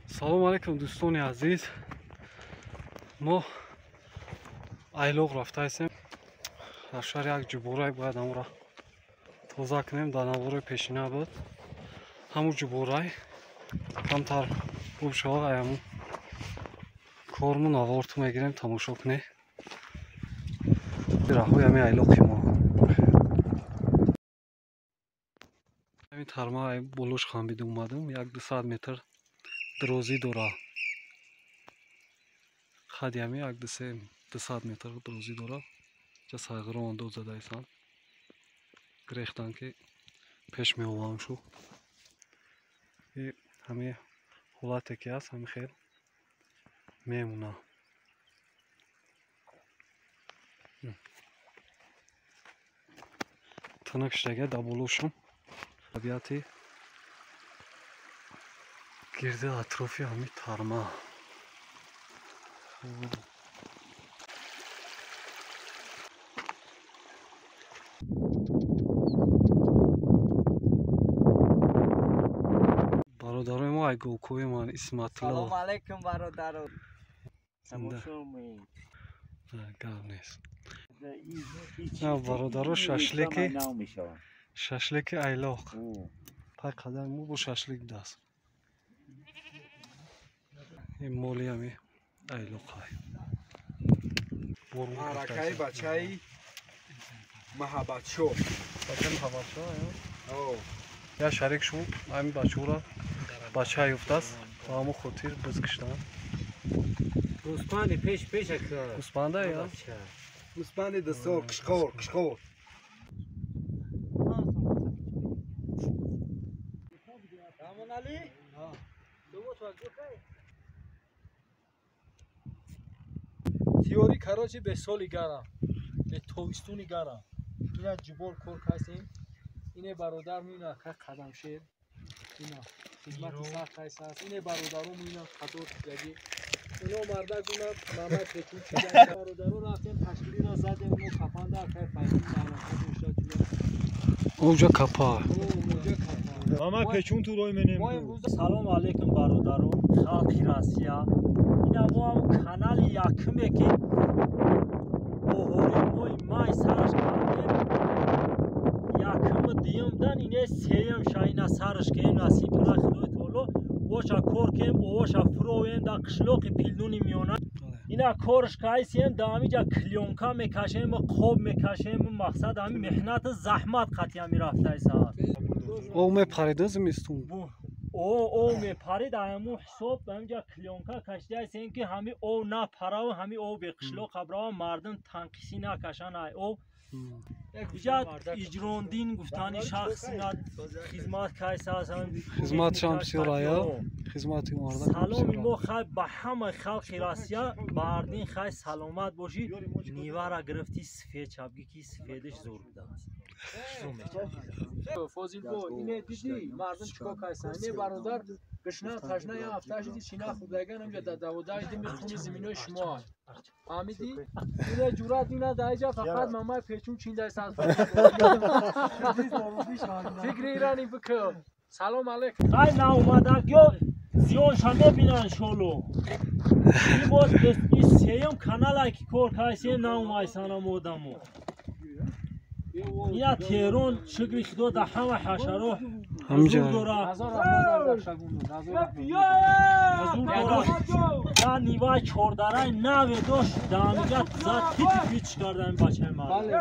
Салом алейкум, дӯстони азиз. Мо Айлоқ рафтаистем. Дар шаҳри як ҷуборай бояд ҳамонро тоза кунем. Дар наворои пешина буд. Ҳамун ҷуборай камтар хуб шавад, ай ҳамун корму наворту мегирем, тамошо кунед. Раҳои ҳамин Айлоқи мо. Ҳамин тарма болош хамбида омадам, 1-200 метр дарозӣ дора. Хади ҳамин 1-200 метр дарозӣ дора. Ҷа сайғиро андоз задаистанд. Гирехтанд ки пеш меовам шу. Ҳамин ҳолате ки ҳаст, ҳамин хел мемона. Тунук шудага дар болошум. Табиати гирди атрофи ҳамин тарма. Бародарои мо ай говкӯи ман Исматулло. Салом алейкум, бародаро. Гап нест. Бародаро, шашлики Айлоқ. Пай қадами мо бо шашлик будааст. Ин моли ҳами Айлоқай. Маъракаи бачаи Маҳаббатшоҳ. Бачаи Маҳаббатшоҳ? Я шарик шу ҳамин бачаҳоро бача ёфтааст, ба ҳамон хотир биз киштанд. Гӯспанди пеш пеша ка. Гӯспанда я? Гӯспанди дастор, қишқор, қишқор. Теори, короче, бе соли гарам, бе тобистони гарам. Ина ҷубор кор кастем. Ине бародар муина ка қадамшер. Ина хизмати сахт аст. Ине бародаро муина қатор яги. Ино мардак уна мамай печун чида. Бародаро рафтем, ташкилиро задем, мо капанда акай файзин марака дошта ҷула. Оҷа капа. Оҷа капа. Мамай печун ту рой менем. Салом алейкум, бародаро, халқи Россия. Ина мо ҳам канали якуме ки оҳори мои май сараш кардем. Якуми дуюмдан ине сеюм ша ина сараш кем, насиб кунад Худои таоло. Воша кор кем, овоша фуровем дар қишлоқи Пилдуни миёна. Ина корш кайсем, дар ҳамиҷа клёнка мекашем, қоб мекашем, мақсад ҳами меҳнату заҳмат қатъи ҳами рафтаи саат. Об мепарида зимистон. Об мепарид, ҳамун ҳисоб ҳамиҷа клёнка кашидаистем ки ҳами об напараву ҳами об беқишлоқ абрава, мардум танқисӣ накашанд ай об. Иҷа иҷрондин гуфтани шахс ина хизмат кайсааст. Хизматшам бисёр ая, хизмати мардак. Саломи мо хай ба ҳамаи халқи Россия, бардин хай саломат бошӣ. Нивара гирифти сифед чабгӣ ки сифедаш зур будааст. Фозилбо, ине дидӣ мардум чикор кайсан? Ине бародар гушна ташна я ҳафта шиди чина хӯрдаган ҳамҷа дар даводаи дими хуни зиминои шумо. Фаҳмидӣ? Ине ҷуръат ина дар иҷа фақат мамай печун чиндааст. Фикри ирани бикун. Салом алейкум. Хай наомадагиё зиёнша мебинанд шоло. Ин боз ин сеюм каналае ки кор кайсем наомайсанам одамо. Ина Теҳрон шукри Худо дар ҳама ҳашаро ҳузур дорад. Ҳузур дорад. Дар ниваи чордараи наве дошт, дар ҳамиҷа зад тити пич карда ин бачаи мардум.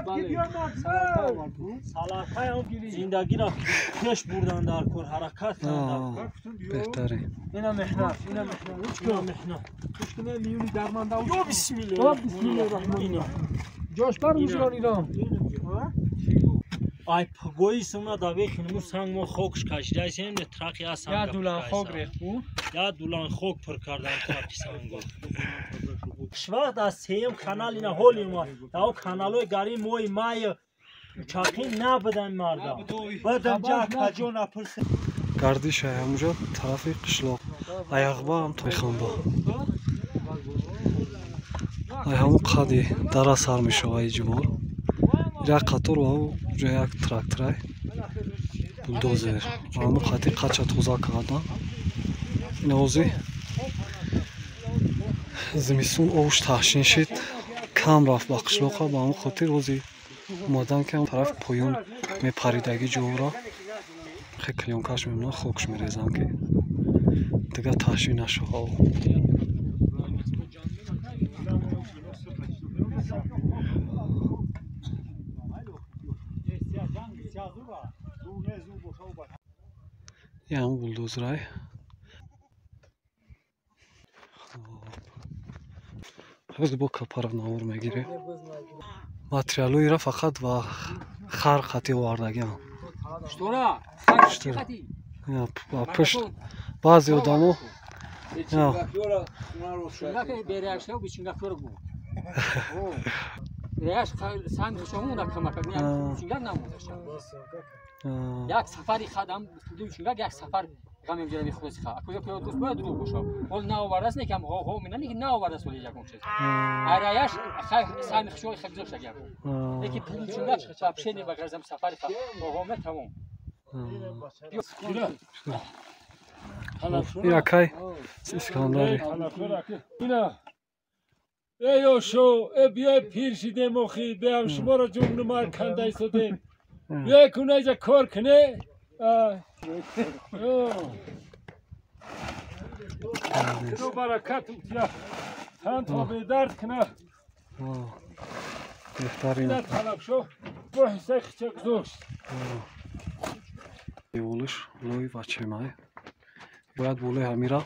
Салақаи ҳам зиндагиро пеш бурдан дар кор, ҳаракат кардан дар кор. Беҳтарин. Ина меҳнат, ина меҳнат. Ина меҳнат. Ҳеч куне миёни дарманда. Ё бисмиллоҳ. Бисмиллоҳир раҳмонир раҳим. Ҷош бар мужирон Ирон. Ай пгои сумна да вехин му санг мо хокш кашидаисем, не трақи аз санг. Я дулан хок рехт бу. Я дулан хок пур кардан трақи санго. Вақт аз сеюм канал ина ҳоли ма. Дао каналои гари мои май учақин набудан мардам. Бадам ҷа каҷо напурс. Гардиш ай ҳамуҷа тарафи қишлоқ. Аяғба ҳам мехонба. Ай ҳамун қади дара сар мешава и ҷубор. Як қатор ва уҷа як тракторай булдозер. Ҳамун қади қача тоза кардан. Ин ози Зимистон овш таҳшин шид, кам рафт ба қишлоқа, ба ҳамон хотир ҳозир омадан ки тарафи поён мепаридагӣ ҷовра хе клёнкаш мемонад, хокш мерезам ки дигар таҳшин нашава. Ям булдозрай. Ҳозир бо капаров навор мегирем. Материалҳоира фақат ва хар қатӣ овардагиам. Пушт баъзе одамо як сафари хадам чунгак як сафар ғам мегирам мехӯрад ха акӯ як дӯст бояд дурӯғ бошад. Ҳол наовардааст не кам ҳо мена не наовардааст вале ягон чиз. Араяш хай сами хшои хай гузошта гап. Леки пули чунгак вообще не багазам сафари ха ҳо ме тамом. Якай Искандари. Ина эй ошо, э биёй пир шидем охи, биям шуморо ҷугнумар канда истодем. Биёй кунайҷа кор куне. Худо баракат утя. Тан то бедард куна. Беҳтарин. Талабшо бо ҳиссаи хича гузошт. Деволиш лой ва чемай. Бояд болои ҳамира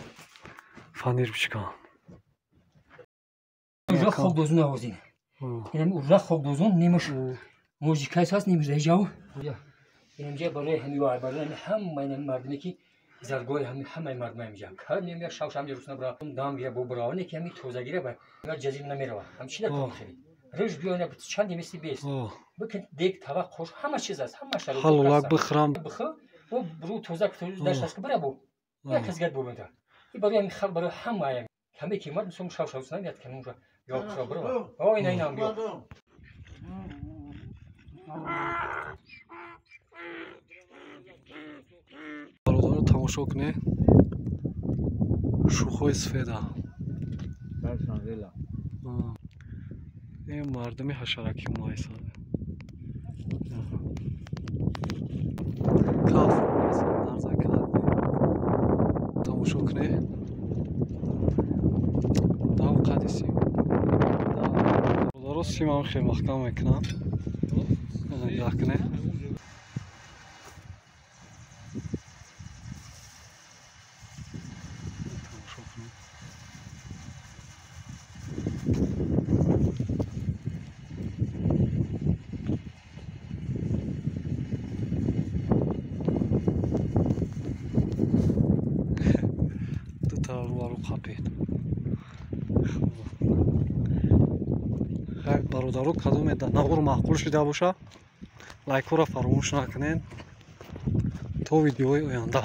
фанер бишкан. Урра хокдозун авозин. Инам урра хокдозун немуш. Мужикайс ҳаст немуш даҷав. Инамҷа барои ҳами вай барои ҳама инам мардуме ки заргоҳи ҳами ҳамаи мардума инҷа. Кар мем як шав шам ҷарусна бра дам бия бо бра не ки ҳами тозагира ба ҷазир намерава. Ҳам чи накун хеле. Рӯж биё на чанд мисли бест. Бикин дег тава қош ҳама чиз аст, ҳама шароит. Ҳалолак бихрам. Бихр, бо рӯ тоза дашт аст ки бира бо. Як хизгат бо бинда. И барои ҳами халқ барои ҳама ҳаме ки мард мисол шав шав намеяд ки унҷа ё қра бира. О ина инам биё. Бародаро тамошо кунед. Шӯхҳои сафеда. Ин мардуми ҳашаракӣ омаисанд. Каф омаисанд, дарза кад. Тамошо кунед. Дав қади сим. Бародаро симам хеле маҳкам мекунанд. Нигоҳ кунед. Бародаро кадоме дар навор маъқул шида боша, лайкҳоро фаромӯш накунед. То видеои оянда.